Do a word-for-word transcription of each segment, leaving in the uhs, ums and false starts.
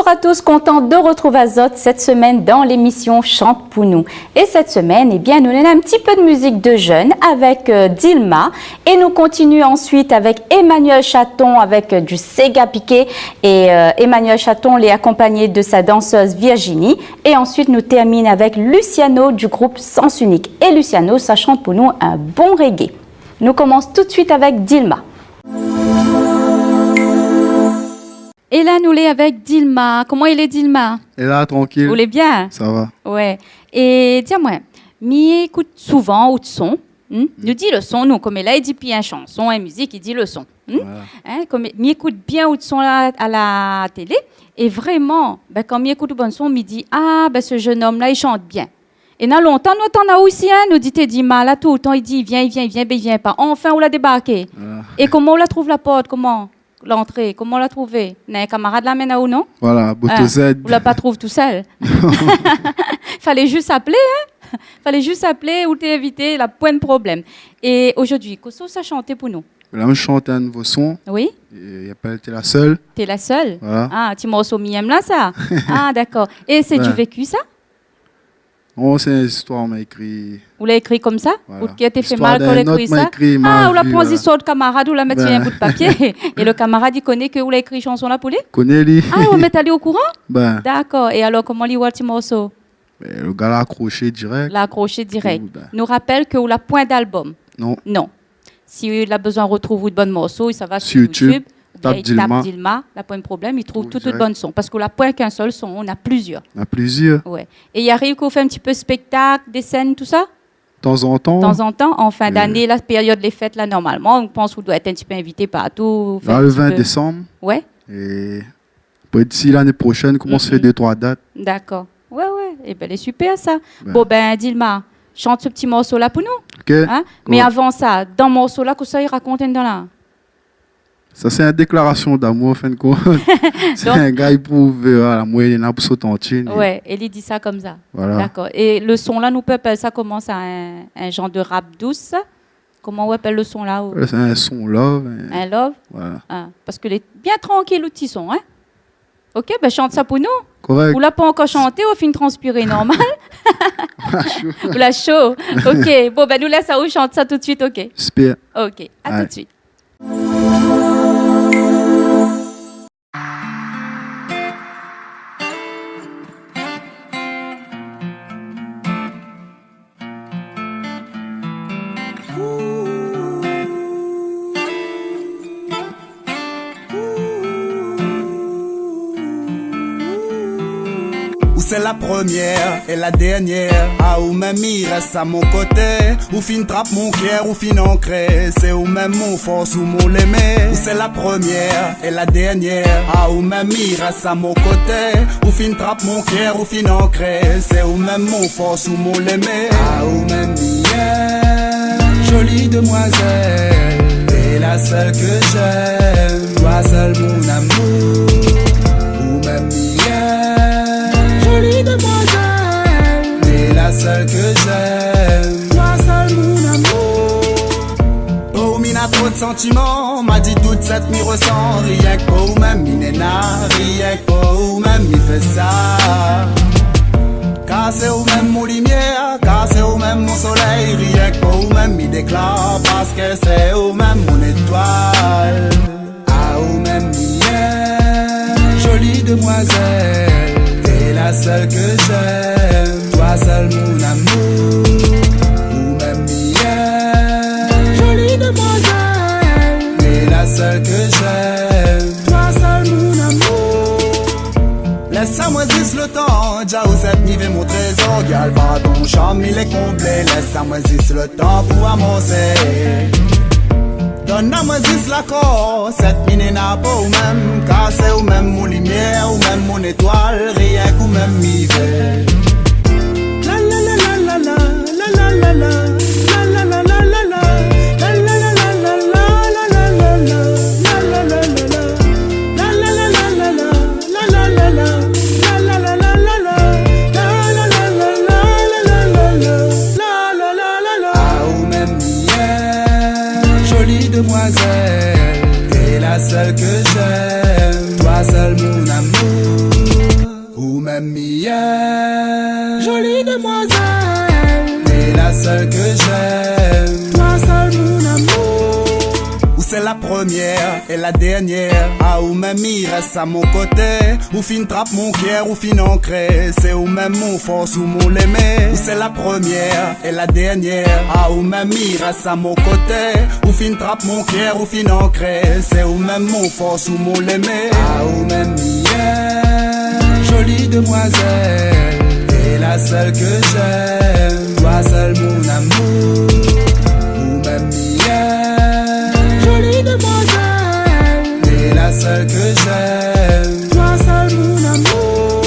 Bonjour à tous, kontan de retrouv azot sèt semèn dan lémisyon Chante pou nou. É sèt semèn, ébyin, nou néna in ti pé de mizik de jèn avèk, euh, Dilma. É nou kontinié ansuit avèk Emmanuel Chaton avèk, euh, du séga piké. É, euh, Emmanuel Chaton lé akonpagné de sa dansèz Virginie. É ansuit, nou tèrmine avèk Luciano du group Sens Unique. É Luciano sa shant pou nou in bon reggae. Nou komans tout de suit avèk Dilma. É la, nou lé avèk Dilma. Koman i lé, Dilma ? É la, trankil. Ou lé byin ? Sa va. Wé. É di amoin, mi ékout souvan out son, hmm ? Nou di le son, nou, konm la, i di pi in shanson, in mizik, i di le son, hmm ? Voilà. Hin, konm mi ékout byin out son la, a la télé, é vréman, bin, kan mi ékout out bann son, mi di, ah, bin, se jenn om la, i shant byin. É na lontan nou atann aou isi, hin, nou di, té di, ma la toultan, i di, i vyin, i vyin, i vyin, bin, i vyin pa. Anfin, ou la débarké. Ah. É koman ou la trouv la port, koman ? Lantré, koman ou la trouvé ? Na in kamarad la amenn aou, non ? Voilà, Boto Z. Hin, ou la pa trouv tousèl. Falé zis aplé, hin ? Falé zis aplé, ou té invité, la poin de problèm. É ojourdui, kosa ou sa shanté pou nou ? La, mi shant in nouvo son. Oui. É i apèl T'es la seule. T'es la seule ? Voilà. Ah, ti morso mi yèm la, sa. Ah, dakor. É sé du vécu, sa ? Non, sé in zistoir ma ékri. Ou la ékri konmsa ? Voilà. Ou kèr té fé mal kan ou la ékri sa ? Zistoir d'in ot ma ékri, ma vi, voilà. Ah, ou la pran zistoir out kamarad, ou la mèt su in bout papié. É le kamarad, i koné ke ou la ékri shanson la pou li ? Koné li. Ah, ou la mèt ali o kouran ? Bin. Dakor. É alor, koman li oi ti morso ? Bin, le gars la akrosh dirèk. La akrosh dirèk. Ou, bin. Nou rapèl ke ou la poin d'albom. Non. Non. Si ou la bezoin retrouv out bann morso, i sava su YouTube, oubyin i tap Dilma, la poin de problèm, i trouv tout out bann son. Trouv dirèk. Parske ou la poin k'in sèl son, ou na plizyèr. Na plizyèr. Wé. É i ariv ke ou fé in ti pé spéktak, dé sèn, tousa ? Tanzantan. Tanzantan, an fin d'ané, la périod lé fèt la, normalman, mi pans ou doi èt in ti pé invité partou, fé in ti pé. La, le vin désanm. Wé. É apré, d'isi lané proshèn, komans fé dé, troi dat. Dakor. Wé, wé. Ébin, lé super, sa. Bin. Bon, bin, Dilma, shant se ti morso la pou nou. Ok. Hin ? Mé avan sa, dan morso la, kosa i rakont andan la ? Sa, sé in déklarasyon d'amour, an fin de kont. Sé in gars i prouv, euh, voilà, lamour néna pou sot antyin. Wé, é li di sa konmsa. Voilà. Dakor. É le son la, nou pé apèl sa koman sa, in, in janr de rap dous ? Koman ou apèl le son la, ou ? Euh, sé in son love, in. In love ? Voilà. Ah, parske lé byin trankil, out ti son, hin ? Ok, bin, shant sa pou nou. Korèk. Ou la pa ankor shanté, ou fine transpiré normal. Ou la sho. Ou la sho. Ok, bon, bin, nou lès aou shant sa tout de suit, ok ? Super. Ok, a tout de suit. Ou sé la promièr é la dèrnièr, a ou mèm i rès a mon koté. Ou fine trap mon kèr, ou fine ankré, sé ou mèm mon fors, ou mon lémé. Ou sé la promièr é la dèrnièr, a ou mèm i rès a mon koté. Ou fine trap mon kèr, ou fine ankré, sé ou mèm mon fors, ou mon lémé. A ou mèm mi yèm, jolie demoiselle, t'es la seule que j'aime, toi seule mon amour. Ou mèm mi yèm, jolie demoiselle, t'es la seule que j'aime, toi seule mon amour. Oh, mi na tro de santiman, ma di tout sak mi resan, rienk pou ou mèm mi néna, rienk pou ou mèm mi fé sa. Kar sé ou mèm mon limièr, kar sé ou mèm mon solèy, rienk pou ou mèm mi déklar, parske sé ou mèm mon étoil. A ou mèm mi yèm, jolie demoiselle, t'es la seule que j'aime, toi seule mon amour. Ou mèm mi yèm, jolie demoiselle, t'es la seule que j'aime, toi seule mon amour. Lès amoin zis le tan, dja ou sèt mi vé mon trézor, gyal, par ton sharm mi lé konblé, lès amoin zis le tan pou amansé. Donn amoin zis lakor, sèt mi néna pou ou mèm, kar sé ou mèm mon limièr, ou mèm mon étoil, rienk ou mèm mi vé. La la la la la la. A ou mèm mi yèm, jolie demoiselle, t'es la seule que j'aime, toi seule mon amour. Jolie demoiselle, t'es la seule que j'aime. Toi seule mon amour. Ou sé la premièr é la dernièr. A ou mèm i rès a mon koté. Ou fine trap mon kèr, ou fine ankré. Sé ou mèm mon fors, ou mon lémé. Ou sé la premièr é la dernièr. A ou mèm i rès a mon koté. Ou fine trap mon kèr, ou fine ankré. Sé ou mèm mon fors, ou mon lémé. A ou mèm i yèr. Jolie demoiselle, t'es la seule que j'aime. Toi seule mon amour. Ou mèm i yèr. Jolie demoiselle, t'es la seule que j'aime. Toi seule mon amour.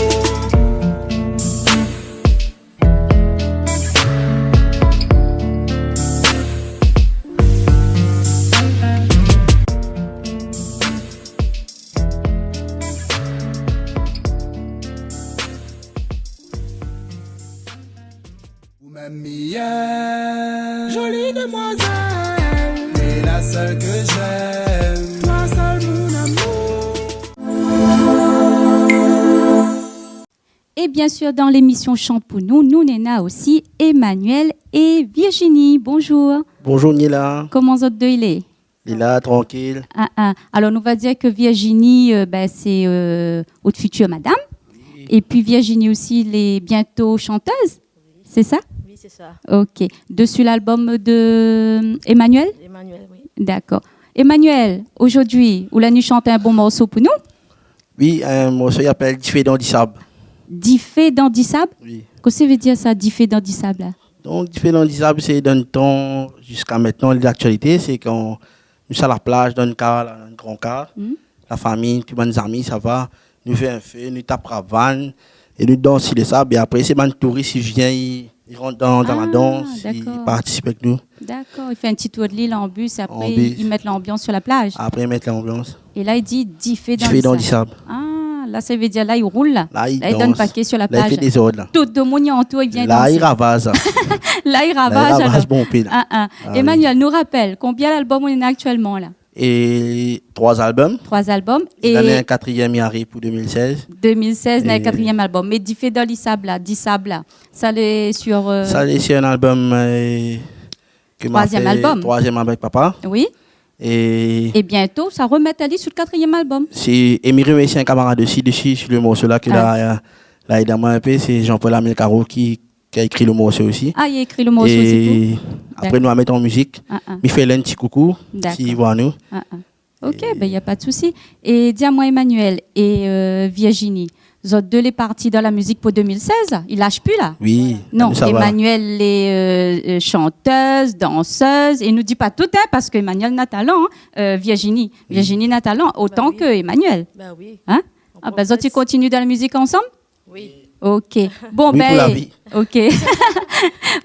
Ou mèm i yèr. Jolie demoiselle, t'es la seule que j'aime. Toi seule mon amour. É bien sir, dan lémisyon Chant pou nou, nou néna osi Emmanuel é Virginie. Bonjour. Bonjour, Niela. Koman zot dé i lé ? Li la, trankil. Ah, ah. Alor, nou va dir ke Virginie, euh, bin, sé, euh, out fitir madam. Oui. É pi Virginie osi, lé bientôt chanteuse. Sé sa ? Oui, sé sa. Ok. Desi lalbom de, euh, Emmanuel ? Emmanuel, oui. Dakor. Emmanuel, zordi, ou la ni shant in bon morso pou nou ? Oui, in morso i apèl Difé dan di sab. Difé dan di sab ? Oui. Kosa i vé dir sa, Difé dan di sab la ? Donk, Difé dan di sab, sé dan le tan, ziska mintnan, laktialité, sé kan nou sava la plaz, dan in kar, la, dan in gran kar. Mhm. La fami, tout bann zami, sava, nou fé in fé, nou tap ravane, é nou dans si le sab, é apré, sé bann touris i vien, i, i rant dan, dan la dans, i partisip avèk nou. Ah, dakor. Dakor, i fé in ti tour de lil an bis, apré, i mèt lanbians si la plaz. Apré, i mèt lanbians. É la, i di Difé dan di sab. Difé dan di sab. Ah, la, sa i vé dir, la, i roul, la. La, i dans. La, i donn paké si la plaz. La, i fé dézord, la. Tout demoun i antour, i vien dansé. La, i ravaz, la. La, i ravaz, alor. La, i ravaz bonpé, la. Ah, ah. Ah, oui. Emmanuel, nou rapèl, konbien lalbom ou néna aktièlman, la ? É troi albom. Troi albom. É la, néna in katrièm i ariv pou deux mille seize. Deux mille seize, néna in katrièm albom. Mé Difé dan di sab la, di sab la, sa lé sir, euh, sa lé sir in albom, euh, ke ma fé, troizièm albom. Troizièm albom avèk papa. Oui. É bientôt, sa romèt ali sou le katrièm albom. Sé, é mi remèrsi in kamarad osi desi, si le morso la, ke la, euh, la èd amoin in pé, sé Jean-Paul Amilcaro ki ki la ékri le morso osi. Ah, li la ékri le morso osi pou ? É apré, nou la mèt an mizik. Dakor. Ah, ah. Mi fé ali in ti koukou, si li voi anou. Dakor. Ah, ah. Ok, bin, na pa de sousi. É di amoin, Emmanuel é, euh, Virginie, zot dé lé parti dan la mizik pou deux mille seize, i lash pi, la. Oui, nou sava. Non, Emmanuel lé, euh, euh, chanteuse, danseuse, é nou di pa tout, hein, parske Emmanuel na talan, hein, euh, Virginie. Oui. Virginie na talan otan ke Emmanuel. Bah oui. Bah oui. Hein ? Ah, bin, zot i kontinié dan la mizik ansanm ? Oui. Ok. Bon, oui, bin, pou la vi. Ok.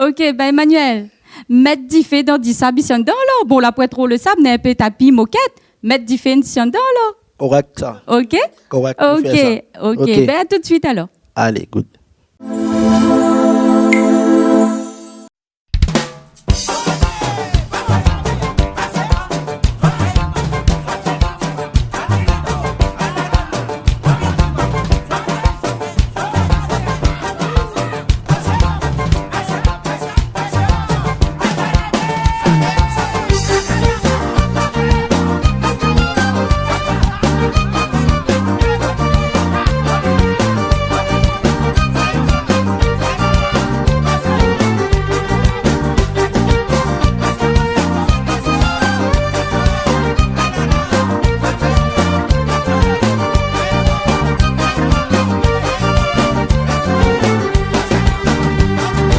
Ok, bin, Emmanuel, mèt difé dan di sab isi andan, alor. Bon, la poin tro le sab, mé in pé tapi mokèt, mèt difé isi andan, alor. Korèk, sa. Ok ? Korèk, nou fé sa. Ok, ok. Ok. Bin, a tout de suit, alor. Alé, good.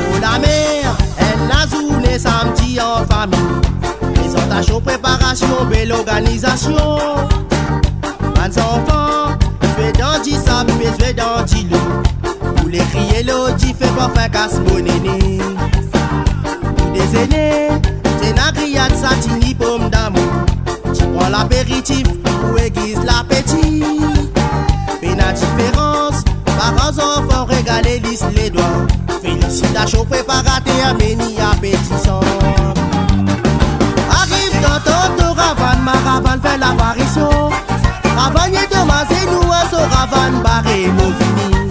O la mèr, èl la zourné samdi an fami. Prézantasion, préparasyon, bèl organizasyon. Bann zanfan, zoué dan di sab, zoué dan di lo. Pou lé kriyé lo difé, parfin kas bonéné. Pou dézéné, sé na griyad, satini, pom damour. Ti pran lapéritif pou égiz lapéti. Pena diférans, paran, zanfan, régalé, lis lé doi. Félisitasion préparatèr, meni apétisan. Ariv dan tanto, ravane, maravane fé laparision. Ravanié, domazé, nou aso ravane, baré, mo fini.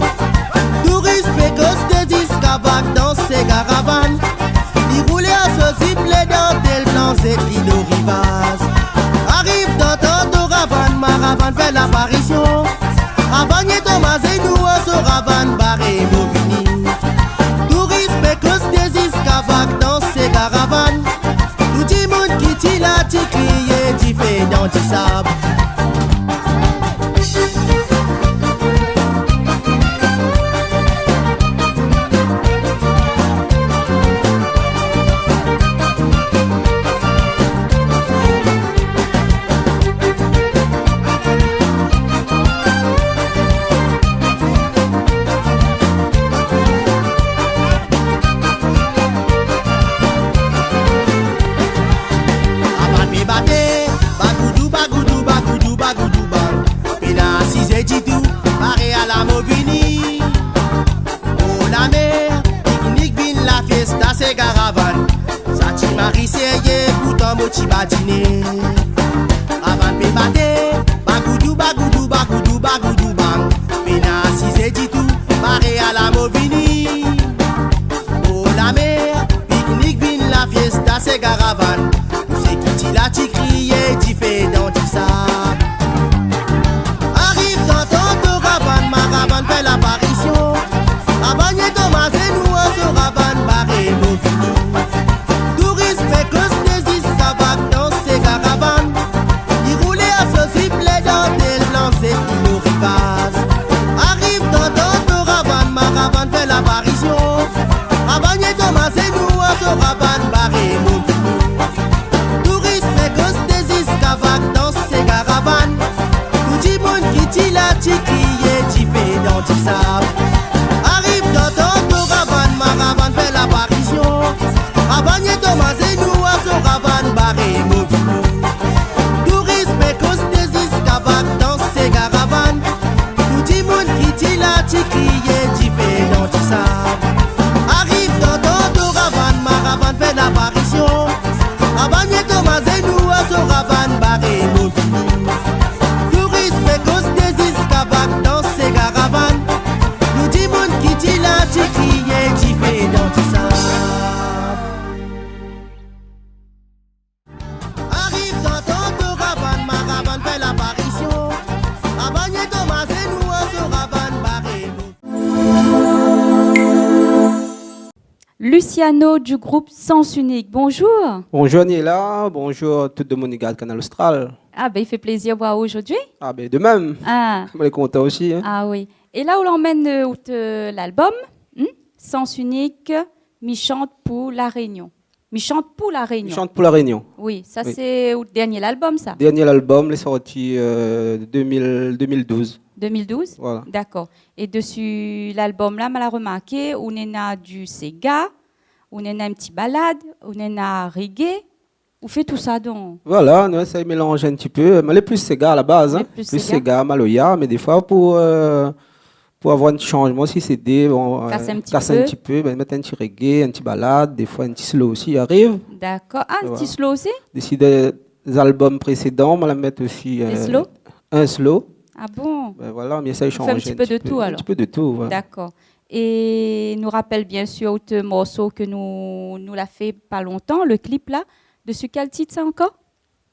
Touris, pékos, té ziska Vag dan sé garavan. Li roul asou zip, lé dantèl blan, zéti lo rivaz. Ariv dan Tanto Ravann, Maravann fé laparisyon. Ravanyé Tomazenou, asou Ravann, baré Movini. Touris pé kosté ziska Vag dan sé garavan. Tout dimoun ki ti la, ti kriyé, difé dan ti sab. Ravann pé baté, bagoudou, bagoudou, bagoudou, bagoudou, bang. Pé na sizé ditou, baré a la Movini. O la mèr, piknik vin la fièsta, sé garavan. Sa ti mari sérié, poutan mo ti badiné. Ravann pé baté, bagoudou, bagoudou, bagoudou, bagoudou, bang. Pé na sizé ditou, baré a la Movini. O la mèr, piknik vin la fièsta, sé garavan. Sé ki ti la, ti kriyé, difé dan ti sab. Ariv dan Tanto Ravann, Maravann fé laparisyon. Ravanyé Tomazenou, asou Ravann, baré Movini. Touris pé kosté ziska Vag dan sé garavan. Li roul asou zip, lé dantèl blan, zéti lo rivaz. Ariv dan Tanto Ravann, Maravann fé laparisyon. Ravanyé Tomazenou, asou Ravann, baré Movini. Touris pé kosté ziska Vag dan sé garavan. Tout dimoun ki ti la, ti kriyé, difé dan ti sab. Ariv dan Tanto Ravann, Maravann fé laparisyon. Ravanyé Tomazenou, asou Ravann, baré Movini. Touris pé kosté ziska Vag dan sé garavan. Tout dimoun ki ti la, ti kriyé, difé dan ti sab. Ariv dan Tanto Ravann, Maravann fé laparisyon. Ravanyé Tomazenou, asou Ravann, baré Movini. Touris pé kosté ziska Vag dan sé garavan. Tout dimoun ki ti la, ti kriyé, difé dan ti sab. Ariv dan Tanto Ravann, Maravann fé laparisyon. Ravanyé Tomazenou, asou Ravann, baré Movini. Luciano du groupe Sens Unique, bonjour. Bonjour Niela, bonjour tout demoun i gard Kanal Austral. Ah ben, i fé plézir voir aou zordi. Ah ben, de mèm. Ah. Moin lé kontan osi, hein. Ah oui. É la, ou la amenn, euh, out, euh, lalbom, hmm, Sens Unique, Mi shant pou La Rényon. Mi shant pou La Rényon. Mi shant pou La Rényon. Oui, sa sé out dernié lalbom, sa. Dernié lalbom, lé sorti, euh, deux mille, deux mille douze. Deux mille douze ? Voilà. Dakor. É dési lalbom la, ma la romarké, ou néna du séga, ou néna in ti balad, ou néna reggae, ou fé tousa, donk. Voilà, nou éséy mélanz in ti pé. Mé lé plis séga a la baz, hein. Lé plis séga, maloya, mé défoi pou, euh, pou avoir in ti shanzman, si sé dé, bon, euh, kas in ti pé. Kas in ti pé, ben, mèt in ti reggae, in ti balad, défoi in ti slow osi i ariv. Dakor. Ah, in ti slow osi ? Voilà. Dési dé, dé albom présédan, ma la mèt osi, euh, in slow. Ah bon ? Ben voilà, mi éséy shanz in ti pé. Ou fé in ti pé de tou, alor. In ti pé de tou, ouais. Dakor. É nou rapèl biensir out morso ke nou, nou la fé pa lontan, le clip la. Dési kèl tit sa ankor ?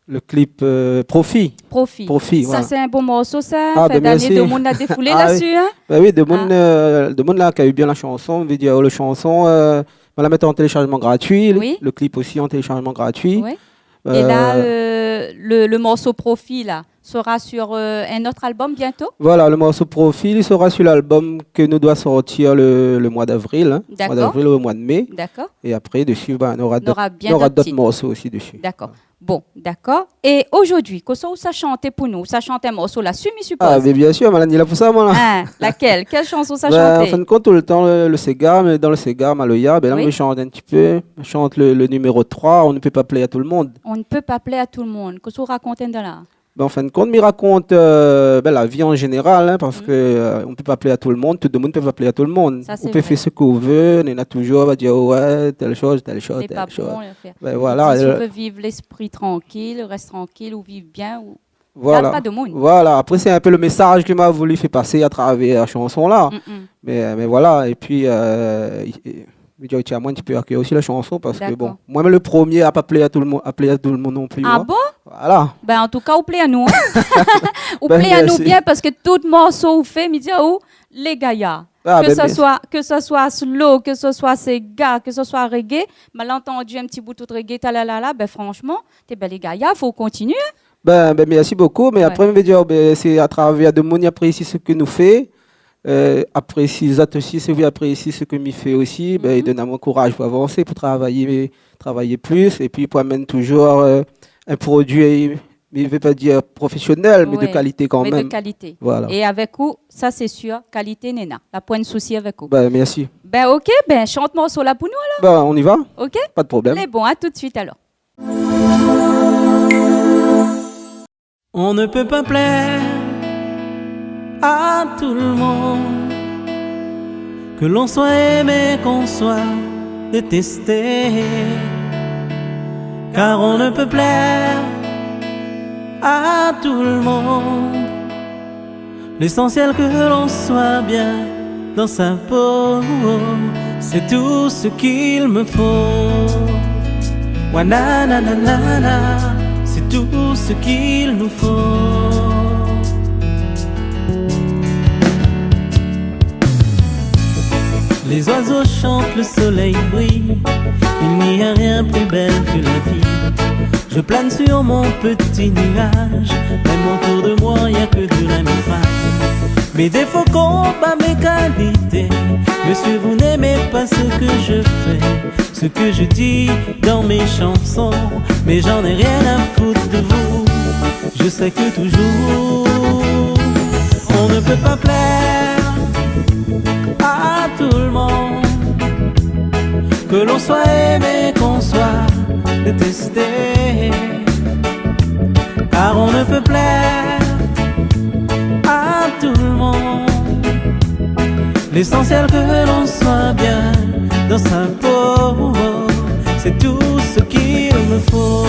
Le clip, euh, Profi. Profi. Profi, voilà. Sa sé in bon morso sa. Ah, ben, mèrsi. Fin d'ané, demoun la défoulé la dési, hein. Ah oui. Ben oui, demoun, euh, demoun la akèy bien la shanson, vé dir, le shanson, euh, ma la mèt an téléshazman gratui, le, le clip osi an téléshazman gratui. Oui. É la, euh, le, le morso Profi la sera sur, euh, in ot albom bientôt ? Voilà, le morso Profi, li sera sur lalbom ke nou doi sortir le, le moi d'avril, hein. Dakor. Moi d'avril ou le moi de mé. Dakor. É apré, dési, ben, nora dot, nora dot morso osi dési. Nora bien dot tit. Dakor. Bon, dakor. É zordi, kosa ou sa shanté pou nou ? Ou sa shant in morso la, mi sipoz. Ah, mé biensir, ma la ni la pou sa, moin, la. Hein, lakèl ? Kèl shanson ou sa shanté ? Ben, an fin de kont, toultan, le, le séga, mé dan le séga, maloya, ben la, mi shant in ti pé, mi shant le, le numéro trois, On ne peut pas plaire à tout le monde. On ne peut pas plaire à tout le monde. Kosa ou rakont dedan la ? Ben, an fin de kont, mi rakont, euh, ben, la vi an zénéral, hein, parske, euh, on peut pas plaire à tout le monde, tout demoun i pé pa plèr a tout le monde. Sa sé vré. Ou pé fé sak ou vé, néna touzour va dir, ouais, tèl shoz, tèl shoz, tèl shoz. Lé pa bon, lé fé. Ben voilà, si ou vé viv léspri trankil, rès trankil, ou viv bien, ou Voilà. Gard pa demoun. Voilà. Apré, sé in pé le mésaz ke ma voulu fé pasé a travèr la shanson la. Mm, mm. Mé, mé voilà. É pi, euh, i, i, mi di, tiens, moin, ti pé akèy osi la shanson parske, bon, moin, mé le promié a pa plé a tout le moun, a plé a tout le moun non pli, hein. Ah bon ? Voilà. Ben, an tou ka, ou plé anou, hein. Ou plé anou bien parske tout morso ou fé, mi di aou, lé gayar. Ah, ben, mèrsi. Ke sa soi, ke sa soi slow, ke sa soi séga, ke sa soi reggae, ma la antandi in ti bout tout reggae, talalala, ben, fransheman, té bèl é gayar, fo ou kontinié. Ben, ben, mèrsi bokou, mé apré, mi vé dir, ben, sé a travèr demoun i aprési sak nou fé, euh, aprési zot osi, si zot i aprési sak mi fé osi, ben, i donn amoin kouraz pou avansé, pou travay, travay plis, é pi pou amenn touzour, euh, in produi, mi vé pa dir profésionèl, mé de kalité kan mèm. Oui, mé de kalité. Voilà. É avèk ou, sa sé sir, kalité néna. La poin sousi avèk ou. Ben, mèrsi. Ben, ok, ben, shant morso la pou nou alor. Ben, on y va. Ok ? Pa de problèm. Lé bon, a tout de suite alor. On ne peut pas plaire à tout le monde, que l'on soit aimé, qu'on soit détesté, car on ne peut plaire à tout le monde. L'essentiel que l'on soit bien dans sa peau, c'est tout ce qu'il me faut. Wa na na na na na, c'est tout ce qu'il nous faut. Les oiseaux chantent, le soleil brille, il n'y a rien plus belle que la vie. Je plane sur mon petit nuage, même autour de moi, y a que de la mitraille. Mes défauts combat mes qualités. Monsieur, vous n'aimez pas ce que je fais, ce que je dis dans mes chansons, mais j'en ai rien à foutre de vous. Je sais que toujours, on ne peut pas plaire à tout le monde, que l'on soit aimé, qu'on soit détesté, car on ne peut plaire à tout le monde. L'essentiel que l'on soit bien dans sa peau, c'est tout ce qu'il me faut.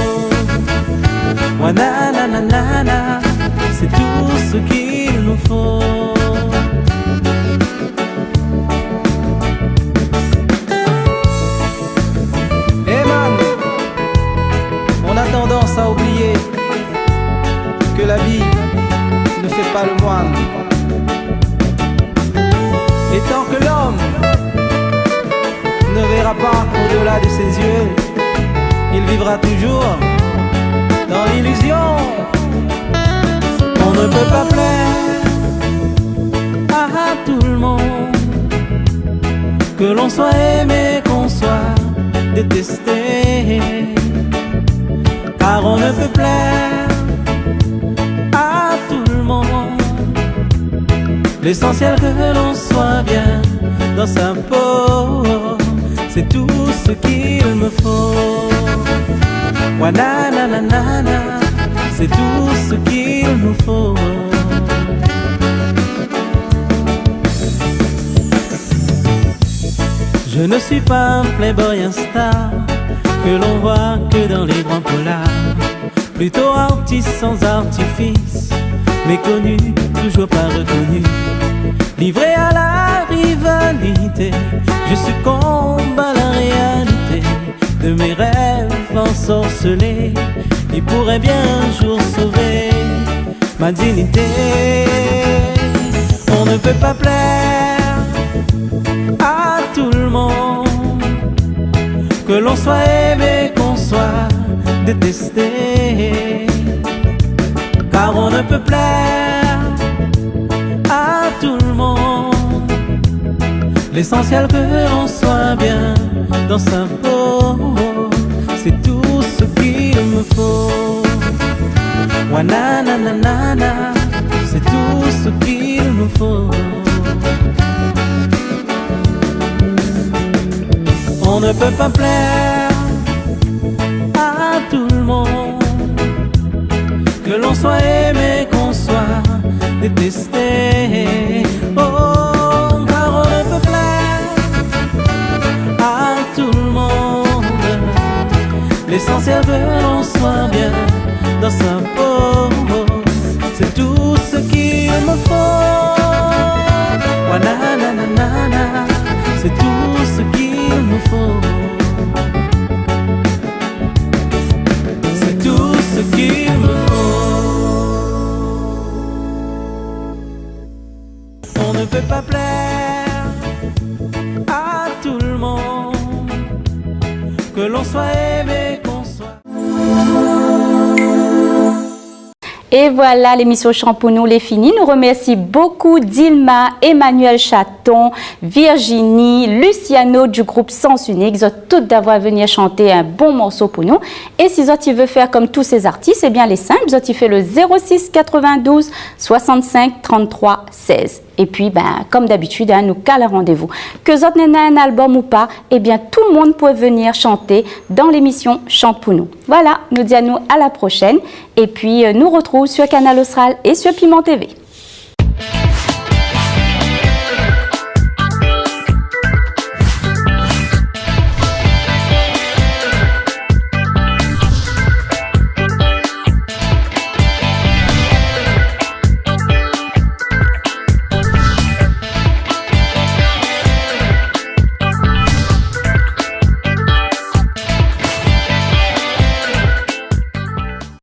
Wa na na na na na, c'est tout ce qu'il nous faut. Eh man, on a tendance à oublier que la vie ne fait pas le moine. Et tant que l'homme ne verra pas au-delà de ses yeux, il vivra toujours dans l'illusion. On ne peut pas plaire à tout le monde, que l'on soit aimé, qu'on soit détesté, car on ne peut plaire à tout le monde. L'essentiel que l'on soit bien dans sa peau, c'est tout ce qu'il me faut. Wa na na na na na, c'est tout ce qu'il nous faut. Je ne suis pas un playboy, un star que l'on voit que dans les grands polars. Plutôt artiste sans artifice, méconnu, toujours pas reconnu. Livré à la rivalité, je succombe à la réalité de mes rêves ensorcelés, qui pourraient bien un jour sauver ma dignité. On ne peut pas plaire à tout le monde, que l'on soit aimé, qu'on soit détesté, car on ne peut plaire à tout le monde. L'essentiel que l'on soit bien dans sa peau, c'est tout ce qu'il me faut. Wa na na na na na, c'est tout ce qu'il nous faut. On ne peut pas plaire à tout le monde, que l'on soit aimé, qu'on soit détesté. Oh, car on ne peut plaire à tout le monde. L'essentiel que l'on soit bien dans sa peau, Tout ce qu'il me faut. Wa na na na na na. C'est tout ce qu'il me faut. C'est tout ce qu'il me faut. On ne peut pas plaire à tout le monde. Que l'on soit aimé, qu'on soit... Et voilà, l'émission Chant pou nou lé fini. Nou remèrsi bokou Dilma, Emmanuel Chaton, Virginie, Luciano du groupe Sens Unique. Zot tout d'avoir vni shanté in bon morso pou nou. É si zot i vé fé konm tout sé zartis, ébin, lé sinp, zot i fé le zéro six quatre-vingt-douze soixante-cinq trente-trois seize. Épi, bin, konm d'abitid, in, nou kal randévou. Ke zot néna in album ou pa, ébin, tout le moun i pé vni shanté dan lémisyon Chant pou nou. Voilà, nou di anou à la prochaine. Épi, euh, nou retrouv sur Kanal Austral é sur Piment TV.